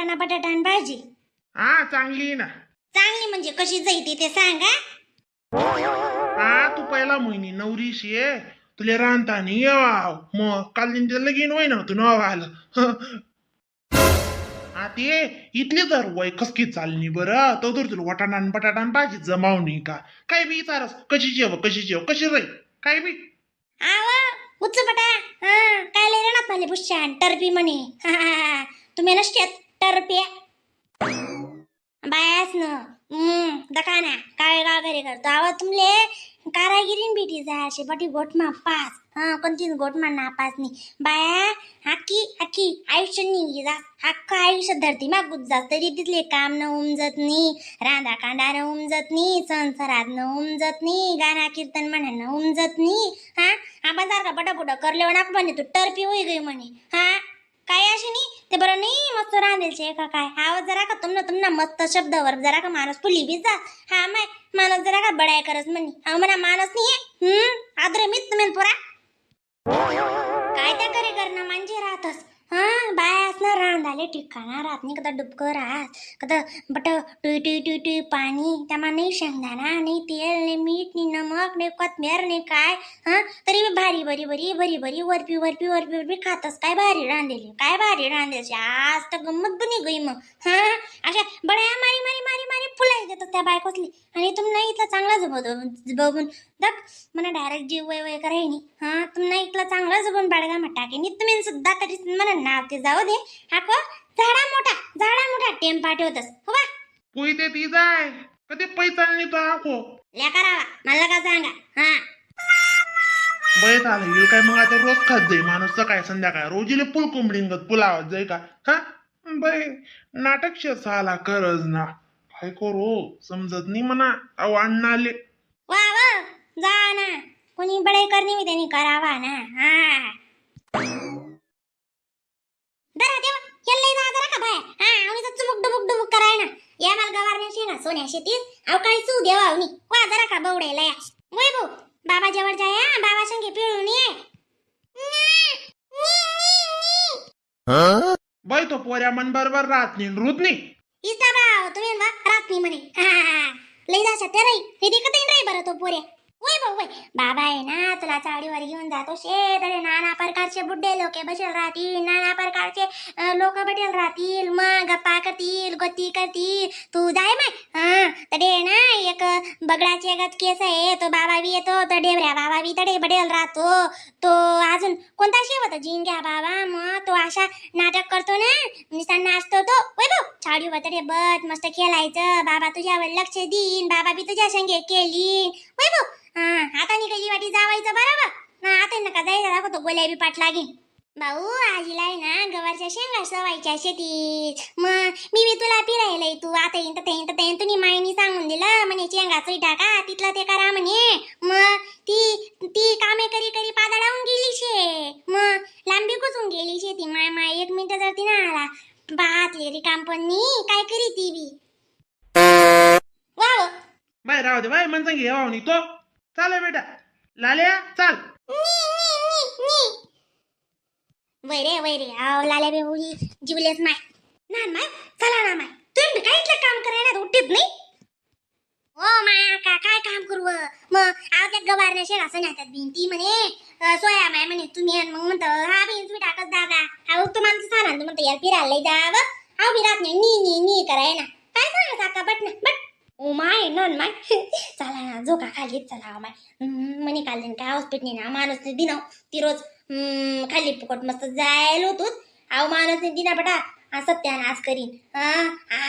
वाटाणा बटाटा आणि भाजी. हा, चांगली आहे ना. चांगली म्हणजे कशी जाईती ते सांगा. हा, तू पहिला महिनी नवरी शे, तुला रांधता नाही येवाव. मग काल दिन ते लगीन होय ना, तू नाव आलं. हा, ते इथली जर वय कसकी चालणी बरं, तो तर तुला वाटाणा आणि बटाटा आणि भाजी जमावणी का काय बी विचारस, कशी जेव, कशी जेव, कशी राही, काय बी. आव उच्च बटा. हा काय लय राहणार मला बुशान टरपी म्हणे. हा, हा, हा. तुम्ही नसत्यात टरप्या बायास न. दका ना काय गाव घरी करतो आवा तुमले कारागिरीन भेटी जा असे बटी गोठमा पास. हा, कोणतीच गोठमा नापास नाही बाया. हाकी हाकी आयुष्य निघी जा, हक्क आयुष्य धरती मागूच जात तरी तिथले काम न उमजत नाही, रांधा कांदा न उमजत नाही, संसारात न उमजत नाही, गाणं कीर्तन म्हणा न उमजत नाही. हा, आपण सारखा बटाबुटा करले ना म्हणे तू टरपी होई गई म्हणे. हा, काय अशी नाही ते बरं नाही मस्त रांधेल शे का काय. हा, जरा का तुमना तुमना मस्त शब्दावर जरा का माणूस फुली बी जा. हा माय माणूस जरा का बडाय करस म्हणे. हा म्हणा माणूस नाही. आदरे मीच तुम्ही पुरा काय त्या करे करणं म्हणजे राहतस. हा, बायास ना रांधाले ठिकाणा राहत नाही. कदा डुबकं राहत, कदा बट टुई टुई टुई टुई पाणी, त्यामा नाही शेंगदाणा, नाही तेल, नाही मीठ, नाही नमक, नाही कोथमीर, नाही काय. हा, तरी बी भारी बरी बरी बरी बरी वरपी वरपी वरपी वरपी खातस. काय भारी रांधेली, काय भारी रांधेली, आज तर गंमत बनी गई मग. हा, अशा बड्या मारी मारी मारी मारी फुलाय देतात त्या बायकोसली आणि तुम्हाला इथला चांगला जबवतो बघून दक मला डायरेक्ट जीव वय वय करायनी. हा, तुम्हाला इथला चांगला जबून बाडगा टाके नी तुम्ही सुद्धा तरी मला नाव ते जाऊ दे. हा को झाडा मोठा झाडा मोठा टेम पाठवतस हो बा. पोई ते ती जाय कधी पै चालणी तो आखो. ल्या करावा मला का सांगा हा. बय आलं येईल काय मग आता रोज खात जाई माणूस सकाळ संध्याकाळ रोजीले पुल कोंबडींगत पुलावत जाई का. हा बय, नाटक शे साला करज ना, काय करू समजत नाही म्हणा. अहो अण्णा आले. वा वा जा ना, कोणी बडाई करणी मी त्यांनी करावा ना. हा, जरा देवा याला जा जरा का बाय. हा, आणि चुमुक डुबुक डुबुक कराय ना या मला गवारण्या शेंगा सोन्या शेतीत अव काही चू देवा अवनी वा जरा का बवड्याला या. वय भाऊ बाबा जवळ जाया, बाबा संगे पिळून ये. बाई तो पोऱ्या मन बरोबर राहत नाही रुत नाही. इस्ता भाव तुम्ही वा रात नाही म्हणे. हा, हा, हा. लई जा सत्या राई हे देखत नाही राई बरं तो पोऱ्या. वय भाऊ वय बाबा आहे ना तुला चावडीवर घेऊन जातो शेत. अरे नाना प्रकारचे बुड्ढे लोक बसेल राहतील, नाना प्रकारचे लोक बटेल राहतील, मग गप्पा करतील, गती करतील. तू जाय माय. हा, तडे ना एक बगडाचे गत केस आहे तो बाबा बी येतो, तर डेबऱ्या बाबा बी तडे बडेल राहतो. तो अजून कोणता शेवत जिंग्या बाबा, मग तो अशा नाटक करतो ना, नुसता नाचतो तो. वय भाऊ छाडी वतरे बट मस्त खेळायचं, बाबा तुझ्यावर लक्ष देईन, बाबा बी तुझ्या संगे केली. वय भाऊ हा, आता निघाली वाटी जावायचं बरोबर. हा, आता नका जायला दाखवतो गोल्या बी पाठ लागेल. भाऊ आजीला आहे ना गवारच्या शेंगा सवायच्या शेतीत, मग मी बी तुला फिरायला तू आता येईन तर येईन तर येईन. तुम्ही माईनी सांगून दिलं म्हणे शेंगा चुई टाका तिथलं ते करा म्हणे. मग ती ती कामे करी करी पादाडावून गेली शे, मग लांबी कुचून गेली शेती. माय माय एक मिनिट जर ती ना आला पाहतले रिकाम पण नी काय करी ती बी वा. बाय राहू दे बाय मन सांगे येवा नाही तो. चाल बेटा लाल्या चाल. वैरे वैरे आव लाल्या बे उई जीवलेस माय ना माय. चला ना माय, तुम्ही काय इथलं काम करायला उठीत नाही. ओ माय का काय काम करू व? मग आव त्या गवारण्या शेंगा सोन्यातात बिन ती म्हणे सोया माय म्हणे तुम्ही आण. मग म्हणतो हा बिन तुम्ही टाकत दादा. हा तुम्हाला सांगा म्हणतो यार फिरायला लई जावं हा बी राहत नाही नी नी नी कराय ना काय सांगा साका बट ना but. Oh my none माय चला ना झोका खाली चला माय. म्हणे काल दिन काय हॉस्पिटल ना माणूस दिनो ती रोज खाली फुकट मस्त जायला होतोच. आव माणूस दिना बटा सत्यानाश करीन. हा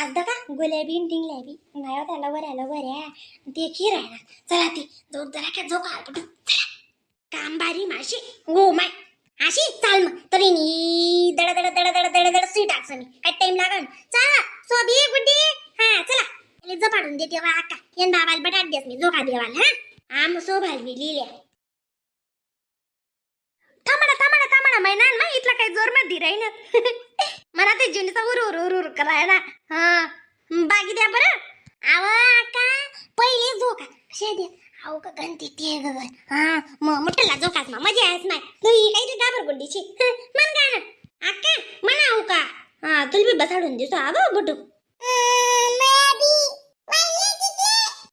आज दका गुलाबी टिंगल्या बी नाही हो त्याला बऱ्याला बऱ्या ते खीर आहे ना. चला ती झोप जरा का झोका चला काम भारी माशी. हो माय अशी चाल मग तरी नी दड दड दड दड दड दड सुई टाकसो मी काय टाइम लागन. चला सोबी गुड्डी. हा चला जपाडून देते वा आका येन बाबाला बटाट देस मी झोका देवाला. हा आम सो भालवी लिहिल्या. थांबा थांबा थांबा मैना ना इथला काही जोर मध्ये राही ना मला ते जुनीचा उर उर उर उर करायला. हा बागी द्या बरं. आव आका पहिले झोका कशा द्या अहो का गणती ते गगन. हा मग मुठला झोकाच मग मजा आहेस माय तू ही काही गाबर गुंडीची मन गा ना आका म्हणा अहो का. हा तुला बी बसाडून दिसो आवा बटू.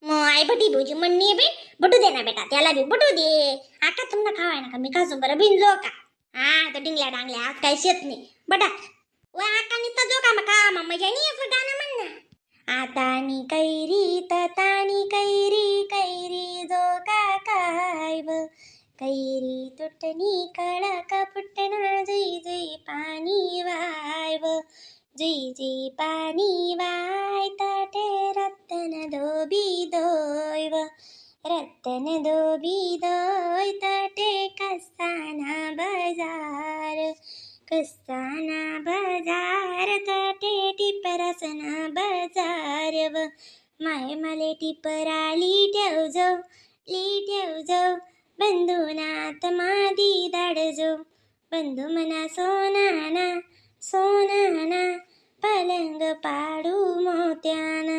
मग आई बटी भाऊजी म्हणणी बी बटू दे ना बेटा, त्याला बी बटू दे. आका तुमना खावाय ना का, मी खासू बरं बिन जो का. हा तर डिंगल्या डांगल्या आज काही शेत नाही बटा. व आका निता जो का मग का मग मजा नाही असं गाणं म्हण ना. आता कैरी तानी कैरी कैरी जो का काय व कैरी तुटणी कडक फुटणा जुई जुई पाणी वाय व जुई जुई पाणी वाय ताटे रतन धोबी दोय व रतन धोबी दोय ताटे कसाना बाजार कसाना बाजार ताटे टिपरसना बाजार व माय मले टिपराली ठेवजो ली ठेवजो बंधुनाथ मादी दाडजो बंधू मना सोनाना सोनाना पलंग पाडू मोत्याना.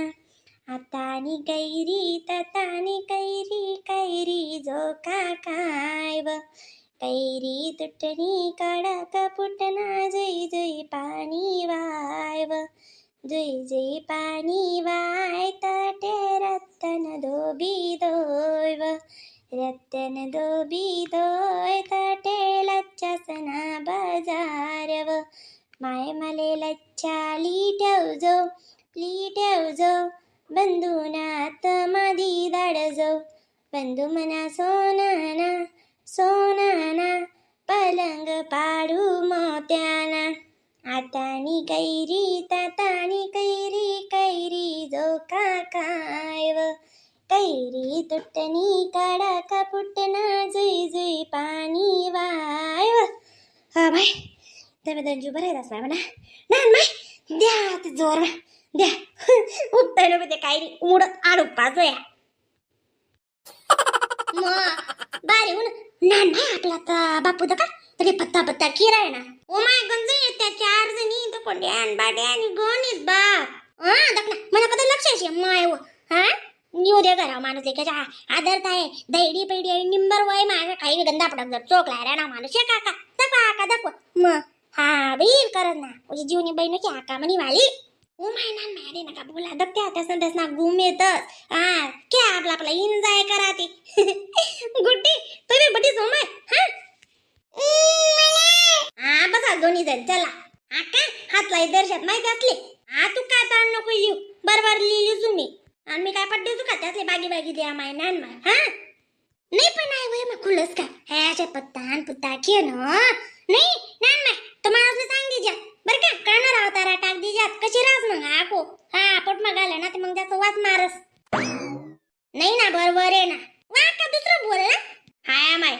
आतानी कैरी ततानी कैरी कैरी जो का काय व कैरी तुटणी कडक फुटना जुई जुई पाणी वाय व जुई जुई पाणी वाय तटे रतन धोबी दोय व रतन धोबी दोय तटे लच्छसना बाजार व माय मले लच्छा ली ठेवजो ली ठेवजो बंधुनाथ मादी दाडजो बंधू मना सोनाना सोनाना पलंग पाडू मोत्याना. आतानी कैरी तातानी कैरी कैरी जो का काय व कैरी तुटणी कडक फुटना जुई जुई पाणी वाय व. हा बाय तुम्ही दोन जीव बरं आहे म्हणा ना माय द्या ते जोर द्या उठताय नको ते काही उडत आडू पाच या मग बारी उन ना नाही आपला तर बापू का तरी पत्ता पत्ता किराय ना. ओ my गंज येत्या चार जणी तो कोंड्यान बाड्यान गोणीत बाप. हा दखना मला पता लक्ष असे माय व. हा येऊ दे घरा माणूस एकाच्या आदरत आहे दैडी पैडी आणि निंबर वय माझ्या काही गंधा पडक जर चोकला रे ना माणूस हे काका दाखवा आका दाखवा मग हा बील करत ना तुझी जीवनी बहीण की आका म्हणी वाली. ओ my ना मॅडे नका बोला दत्त्या त्यासनं त्यासना गुम येतच. हा के आपला आपला एन्जॉय करा ते. गुड्डी तुम्ही बटी सोमाय. हा हा बसा दोन्ही जण चला. आका हातला दर्शात माहिती असले. हा तू काय ताण नको लिहू बरोबर लिहिली तुम्ही आणि मी काय पड्डे चुका त्यातले बागी बागी द्या माय नान माय. हा नाही पण आहे वय मग खुलस का हे अशा पत्ता आणि पुत्ता खेळ ना नाही नान माय तुम्हाला सांग दिजात बर का काणार अवतारा टाक दिजात कशी रास मग आको. हा पोट मग आलं ना ते मग जास्त वाच मारस नाही ना बरोबर आहे ना. वा का दुसरं बोल ना. हाय माय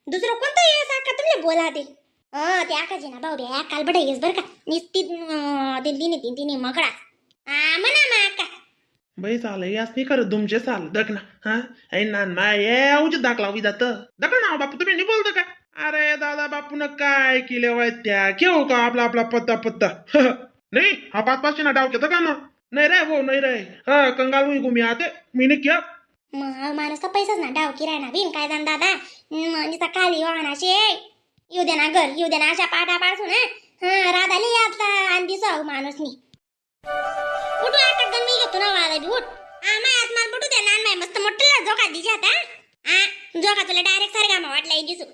दुसरं कोणतं येस आका तुमले बोला ते. ते आकाचे ना भाऊ बे काल बडा येस बर का निस्ती दिल्ली ने तीन तिने मकडा हा म्हणा मा आका. बाई चाल यास नाही करत तुमचे चाल दख ना. हा ऐ ना ना ये उज दाखला उई जात दख ना बापू तुम्ही नाही बोलता का. अरे दादा बापू न काय केले वय त्या घेऊ का आपला आपला पत्ता पत्ता. नाही हा पाच पाचशे ना डाव घेतो का ना. नाही रे भाऊ नाही रे हा कंगाल होई गुमी आते मी नाही किया. मग माणूस तर पैसाच ना डाव किराणा बिन काय जाण दादा निसा खाली वाहना शे येऊ दे ना घर येऊ दे ना अशा पाठा पासून. हा राधाली आता आणि दिसो माणूस नी उठू आता गमी घेतो ना वाला बी उठ. हा माय आत माल बटू दे ना माय मस्त मोठं जोका दिजा आता. हा जोका तुला डायरेक्ट सारखा मा वाटला दिसू